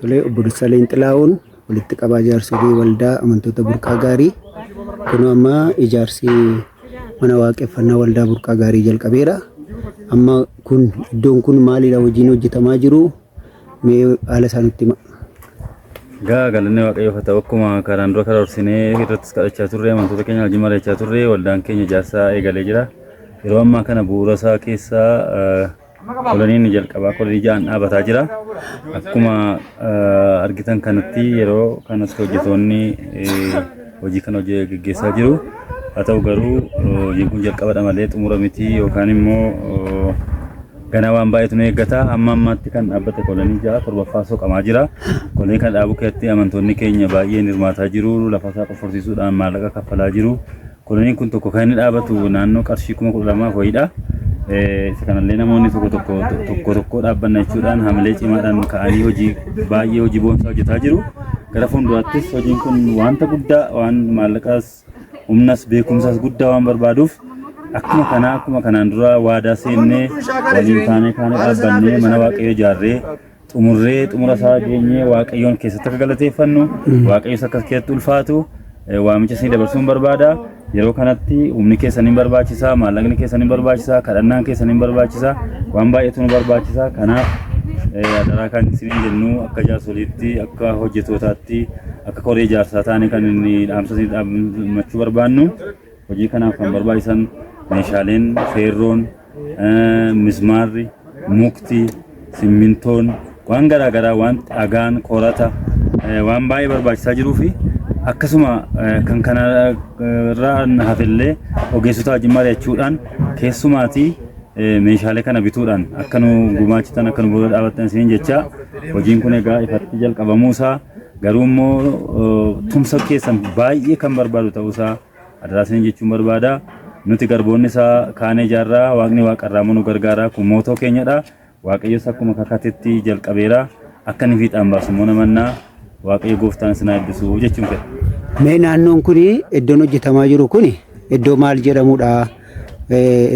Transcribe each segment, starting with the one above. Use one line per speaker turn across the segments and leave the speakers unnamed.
Tolee, obbo Dassaaleny Xilahuun walitti qabaa jaarsolii waldaa amantoota Burqaa Gaarii. Kun amma ijaarsi mana waaqeffannaa waldaa Burqaa Gaarii jalqabeera. Amma kun iddoon kun maalidha hojiin hojjetamaa jiru? Mee haala isaa nutti hima.
Egaa galanni Waaqayyoof haa ta'u akkuma kanaan dura karoorsinee irrattis kadhachaa turre amantoota keenya wajjin mari'achaa turre waldaan keenya ijaarsa eegalee jira. Yeroo ammaa kana bu'uura isaa keessaa kolonii inni jalqabaa kolonii ja'an dhaabataa jira. Akkuma argitan kanatti yeroo kanatti hojjetoonni hojii kana hojii geggeessaa jiru. Haa ta'u garuu hojiin kun jalqabadha malee xumura miti yookaan immoo ganaa waan baay'eetu nu eeggata. Amma ammaatti kan dhaabbate kolonii ja'a torbaffaa soqamaa jira. Kolonii kana dhaabuu keessatti amantoonni keenya baay'een hirmaataa jiru. Lafa isaa qofforsiisuudhaan maallaqa kaffalaa jiru. Koloniin kun tokko kan inni dhaabatu naannoo qarshii 12,000 wayiidha. Isa kanallee namoonni tokko tokko tokko tokko dhaabbanna jechuudhaan hamilee cimaadhaan ka'anii hojii baay'ee hojii boonsaa hojjetaa jiru. Gara fuulduraattis hojiin kun wanta guddaa waan maallaqaas humnas beekumsas guddaa waan barbaaduuf akkuma kanaa akkuma kanaan dura waadaa seennee waliin taanee kaanee dhaabbannee mana waaqayyoo ijaarree xumurree xumura isaa geenyee waaqayyoon keessatti akka galateeffannu waaqayyos akka keessatti ulfaatu waamicha isinii dabarsuun barbaada. Yeroo kanatti humni keessan hin barbaachisa, maallaqni keessan hin barbaachisa, kadhannaan keessan hin barbaachisa, waan baay'eetu nu barbaachisa. Kanaaf adaraa kan isiniin jennu akka jaarsoliitti, akka hojjetootaatti, akka koree ijaarsaa taane kan inni dhaamsa isinii dhaammachuu barbaannu hojii kanaaf kan barbaachisan meeshaaleen feerroon, mismaarri, mukti, simmintoon, waan garaa garaa waan dhagaan, qorata waan baay'ee barbaachisaa jiruu fi akkasuma kan kana irraa hafellee ogeessota wajjin mari'achuudhaan keessumaatii meeshaalee kana bituudhaan akka nu gumaachitan akka nu bira dhaabattan isiniin jecha hojiin kun egaa ifatti jalqabamuusaa garuu immoo tumsa keessan baay'ee kan barbaadu ta'uusaa adaraa isiniin jechuun barbaada. Nuti garboonni isaa kaanee ijaarraa waaqni waaqarraa immoo nu gargaara kun mootoo keenyadha. Waaqayyos akkuma kakatetti jalqabeera akka inni fiixaan baasu immoo namannaa Waaqayyo gooftaan isin haa eebbisu jechuun fedha.
Mee naannoon kun iddoon hojjetamaa jiru kun iddoo maal jedhamudha?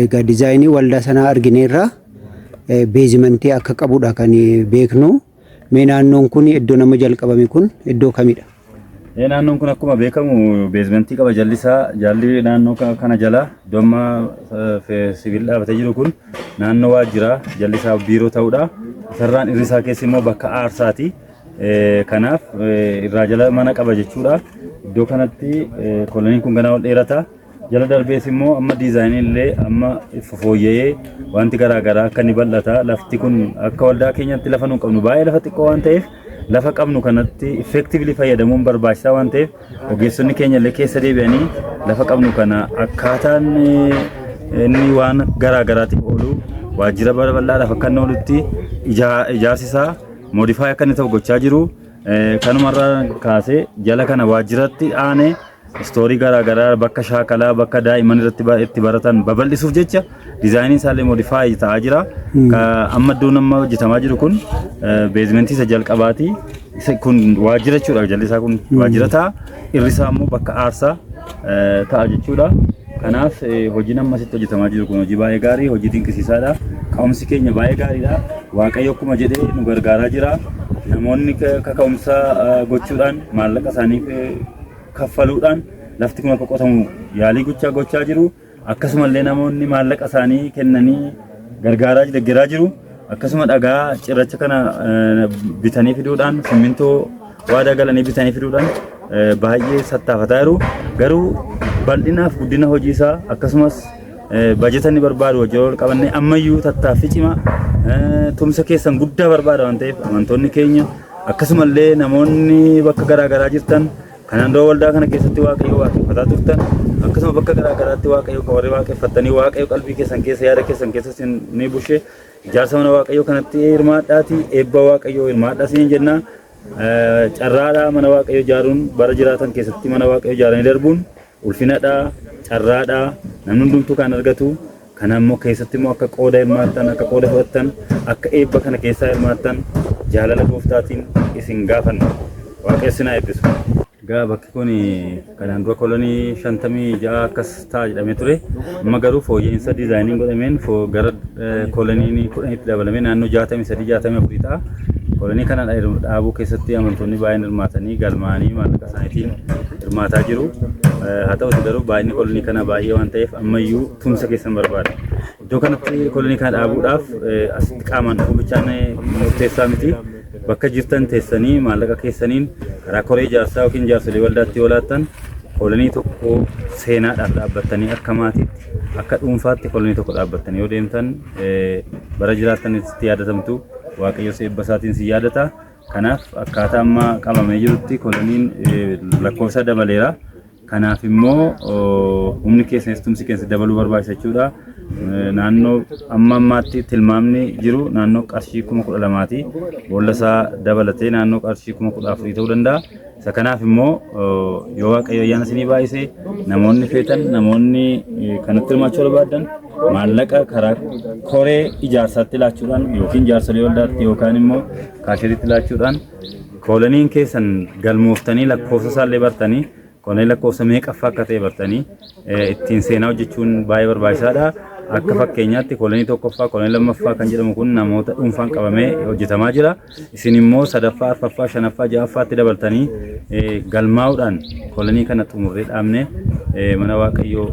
Egaa dizaayinii waldaa sanaa argineerra beezimantii akka qabudha kan beeknu. Mee naannoon kun iddoo nama jalqabame kun iddoo kamidha?
Naannoon kun akkuma beekamu beezmentii qaba jalli isaa jalli naannoo kana jala iddoo amma sibiilli dhaabatee jiru kun naannoo waajjiraa jalli isaa biiroo ta'udha. Isarraan irri isaa keessi immoo bakka aarsaati. Kanaaf irraa jala mana qaba jechuudha. Iddoo kanatti koloniin kun ganaa ol dheerata. Jala darbees immoo amma diizaayiniin illee amma fooyya'ee wanti garaa garaa akka inni bal'ata. Lafti kun akka waldaa keenyatti lafa nu qabnu baay'ee lafa xiqqoo waan ta'eef lafa qabnu kanatti effectively fayyadamuun barbaachisaa waan ta'eef ogeessonni keenya illee keessa deebi'anii lafa qabnu kana akkaataan inni waan garaa garaatiif oolu waajjira bal'aadhaaf akka inni oolutti ijaarsi isaa modify akka inni ta'u gochaa jiru. Kanumarraa kaasee jala kana waajjiratti aanee istoorii garaa garaa bakka shaakalaa bakka daa'imman irratti itti baratan babal'isuuf jecha diizaayiniin isaallee modify ta'aa jira. Amma iddoon amma hojjetamaa jiru kun beezmentii isa jalqabaati. Isa kun waajjira jechuudha jalli isaa kun waajjira ta'a. Irri isaa immoo bakka aarsaa ta'a jechuudha. Kanaaf hojiin amma asitti hojjetamaa jiru kun hojii baay'ee gaarii, hojii dinqisiisaadha. Ka'umsi keenya baay'ee gaariidha. Waaqayyo akkuma jedhee nu gargaaraa jira. Namoonni kaka'umsa gochuudhaan maallaqa isaanii kaffaluudhaan lafti kun akka qotamu yaalii gochaa gochaa jiru. Akkasumallee namoonni maallaqa isaanii kennanii gargaaraa deeggaraa jiru. Akkasuma dhagaa cirracha kana bitanii fiduudhaan simmintoo waadaa galanii bitanii fiduudhaan baay'ee sattaafataa jiru. Garuu bal'inaaf guddina hojii isaa akkasumas bajeta inni barbaadu hojii ol qabannee ammayyuu tattaaffii cimaa tumsa keessan guddaa barbaada waan ta'eef amantoonni keenya akkasumallee namoonni bakka garaa garaa jirtan kanaan dura waldaa kana keessatti Waaqayyo waaqeffataa turtan akkasuma bakka garaa garaatti Waaqayyo kan warri waaqeffattanii Waaqayyo qalbii keessan keessa yaada keessan keessa isin ni bushe ijaarsa mana Waaqayyo kanatti hirmaadhaatii eebba Waaqayyo hirmaadhaa isiniin jenna. Carraadhaa mana Waaqayyo ijaaruun bara jiraatan keessatti mana Waaqayyo ijaaranii darbuun ulfinadhaa carraadhaa namni hundumtuu kan argatu. Kana immoo keessatti immoo akka qooda hirmaattan akka qooda fudhattan akka eebba kana keessaa hirmaattan jaalala gooftaatiin isin gaafanna. Waaqayyo isin haa eebbisu. Egaa bakki kun kanaan dura kolonii 56 akkas ta'a jedhamee ture. Amma garuu fooyya'insa diizaayiniin godhameen gara kolonii 10tti dabalamee naannoo 63 64 ta'a. Kolonii kana dhaabuu keessatti amantoonni baay'een hirmaatanii galmaanii maallaqa isaaniitiin hirmaataa jiru. Haa ta'uti garuu baay'inni kolonii kana baay'ee waan ta'eef ammayyuu tumsa keessan barbaada. Iddoo kanatti kolonii kana dhaabuudhaaf asitti qaamaan dhufuu bichaan murteessaa miti. Bakka jirtan teessanii maallaqa keessaniin karaa koree ijaarsaa yookiin jaarsolii waldaatti yoo laattan kolonii tokko seenaadhaaf dhaabbattanii akka maatiitti akka dhuunfaatti kolonii tokko dhaabbattanii yoo deemtan bara jiraattanitti yaadatamtu Waaqayyo eebba isaatiin si yaadata. Kanaaf akkaataa amma qabamee jirutti koloniin lakkoofsa dabaleera. Kanaaf immoo humni keessanis tumsi keessa dabaluu barbaachisa jechuudha. Naannoo amma ammaatti tilmaamni jiru naannoo qarshii 12,000ti. Boolla isaa dabalatee naannoo qarshii 14,000 ta'uu danda'a. Isa kanaaf immoo yoo Waaqayyo ayyaana isinii baay'ise namoonni feetan namoonni kanatti hirmaachuu barbaadan maallaqa karaa koree ijaarsaatti laachuudhaan yookiin jaarsolii waldaatti yookaan immoo kaasheritti laachuudhaan kooloniin keessan galmooftanii lakkoofsa isaallee bartanii kolonii lakkoofsa meeqaffaa akka ta'e bartanii ittiin seenaa hojjechuun baay'ee barbaachisaadha. Akka fakkeenyaatti kolonii tokkoffaa, kolonii lammaffaa kan jedhamu kun namoota dhuunfaan qabamee hojjetamaa jira. Isin immoo sadaffaa, arfaffaa, shanaffaa, ja'affaatti dabaltanii galmaa'uudhaan kolonii kana xumurree dhaabne mana Waaqayyoo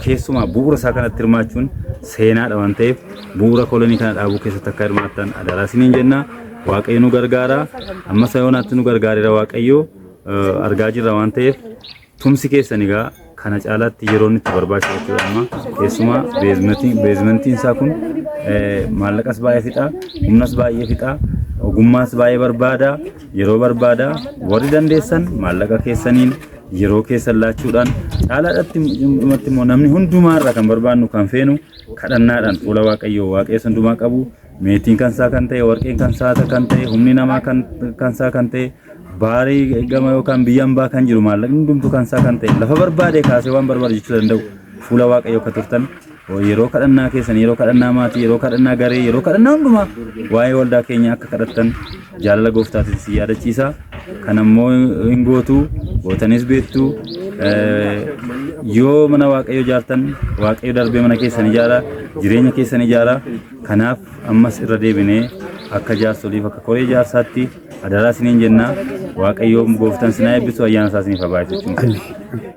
keessumaa bu'uura isaa kanatti hirmaachuun seenaadha waan ta'eef bu'uura kolonii kana dhaabuu keessatti akka hirmaattan adaraa isiniin jenna. Waaqayyo nu gargaara. Amma sayoonaatti nu gargaareera Waaqayyo argaa jirra waan ta'eef tumsi keessan egaa kana caalaatti yeroon itti barbaachisu jechuudha amma keessumaa beezmentiin isaa kun maallaqas baay'ee fixa, humnas baay'ee fixa, ogummaas baay'ee barbaada, yeroo barbaada. Warri dandeessan maallaqa keessaniin yeroo keessan laachuudhaan caalaadhaatti dhumatti immoo namni hundumaarra kan barbaannu kan feenu kadhannaadhaan fuula Waaqayyoo Waaqayyo hundumaa qabu meetiin kan isaa kan ta'e, warqeen kan isaa kan ta'e, humni namaa kan isaa kan ta'e, baarii gama yookaan biyya hambaa kan jiru maallaqni hundumtuu kan isaa kan ta'e lafa barbaade kaasee waan barbaade jechuu danda'u fuula Waaqayyoo akka turtan yeroo kadhannaa keessan, yeroo kadhannaa maatii, yeroo kadhannaa garee, yeroo kadhannaa hundumaa waa'ee waldaa keenyaa akka kadhattan jaalala gooftaatiin si yaadachiisa. Kan ammoo hin gootu gootanis beektu yoo mana Waaqayyoo ijaartan Waaqayyo darbee mana keessan ijaara, jireenya keessan ijaara. Kanaaf ammas irra deebinee akka jaarsoliif akka koree ijaarsaatti adaraa isiniin jenna. Waaqayyo gooftaan sinaa eebbisu, ayyaana isaa isiniif haa baay'isu jechuun.